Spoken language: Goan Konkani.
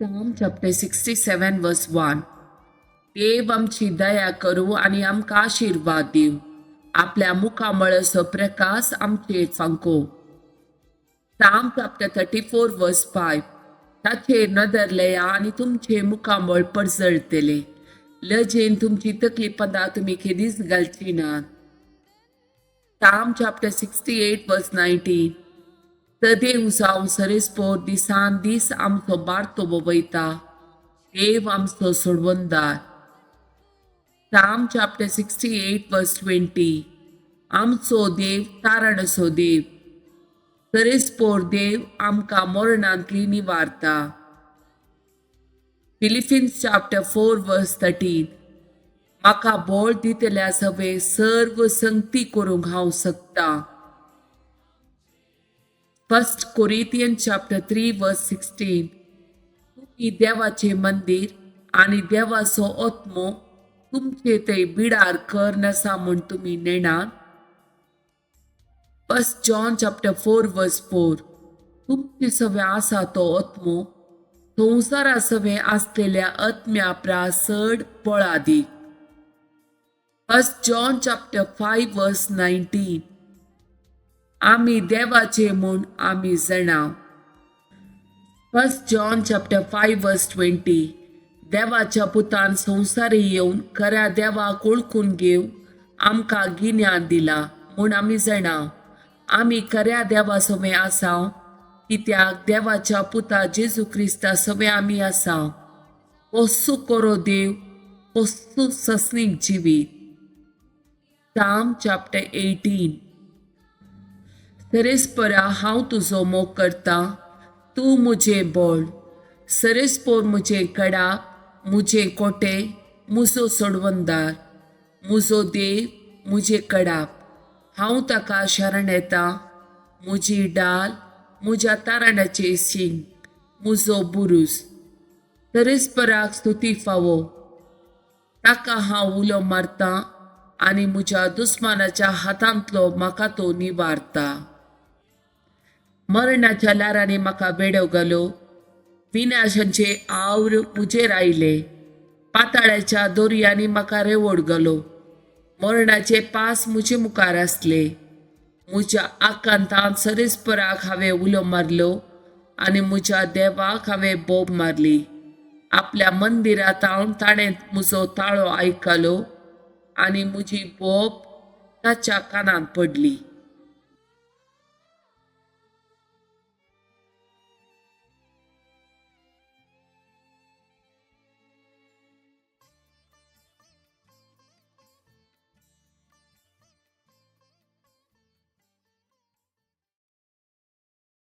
Psalm chapter 67 verse 1. देव आमची दया करूं आनी आमकां आशिर्वाद दिवं, आपल्या मुखामळाचो प्रकाश आमचेर फांको. Psalm chapter 34 verse 5. ताचेर नदर लेया आनी तुमचें मुखामळ परजळटलें, लजेन तुमची तकली पदां तुमी केदीच घालची नात. Psalm chapter 68 verse 19. सदैव जावं सरेस्पोर दिसान दीस आमचो बारतो वयता, देव आमचो सोडवणदार. Psalm chapter 68 verse 20. आमचो देव तारणसो देव, सरेस्पोर देव आमकां मरणांतली निवारता. Philippians chapter 4 verse 13. म्हाका बळ दितल्या सवे सर्व संगती करूंक हांव शकता. First Corinthian chapter 3 verse 16. तुमी देवाचें मंदीर आनी देवाचो आत्मो तुमचे थंय बिडार कर नासा म्हूण तुमी नेणात. First John chapter 4 verse 4. तुमचे सवे आसा तो आत्मो संवसारा सवे आसलेल्या आत्म्या प्रास चड बळादीक. First John chapter 5 verse 19. आमी देवाचे म्हूण आमी जाणाव. First John chapter 5 verse 20. देवाच्या पुतान संवसारी येवन खऱ्या देवाक वळखून घेवन आमकां गिन्यान दिला म्हूण आमी जाणाव. आमी खऱ्या देवा सवें आसाव, कित्याक देवाच्या पुता जेजू क्रिस्ता सवें आमी आसाव. पोस्सू करो देव, पोस्सू सस्नीक जिवीत. Psalm chapter 18. सरेस्परा हांव तुजो मोग करतां, तूं म्हजें बळ. सरेस्पोर म्हजें कडाप, म्हजें कोटे, म्हजो सोडवणदार, म्हजो देव, म्हजें कडाप. हांव ताका शरण येता, म्हजी डाल, म्हज्या तारणाचें सींग, म्हजो बुरूज. सरेस्पराक स्तुती फावो. ताका हांव उलो मारतां आनी म्हज्या दुस्मानाच्या हातांतलो म्हाका तो निवारता. मरणाच्या ल्हारांनी म्हाका बेडो घालो, विनाशांचे आवर म्हजेर आयले, पाताळ्याच्या दोरयांनी म्हाका रेवड घालो, मरणाचे पास म्हजे मुखार आसले. म्हज्या आकांतान सरेस्पराक हांवें उलो मारलो आनी म्हज्या देवाक हांवें बोब मारली. आपल्या मंदिरांत हांव ताणें म्हजो ताळो आयकलो आनी म्हजी बोब ताच्या कानांत पडली.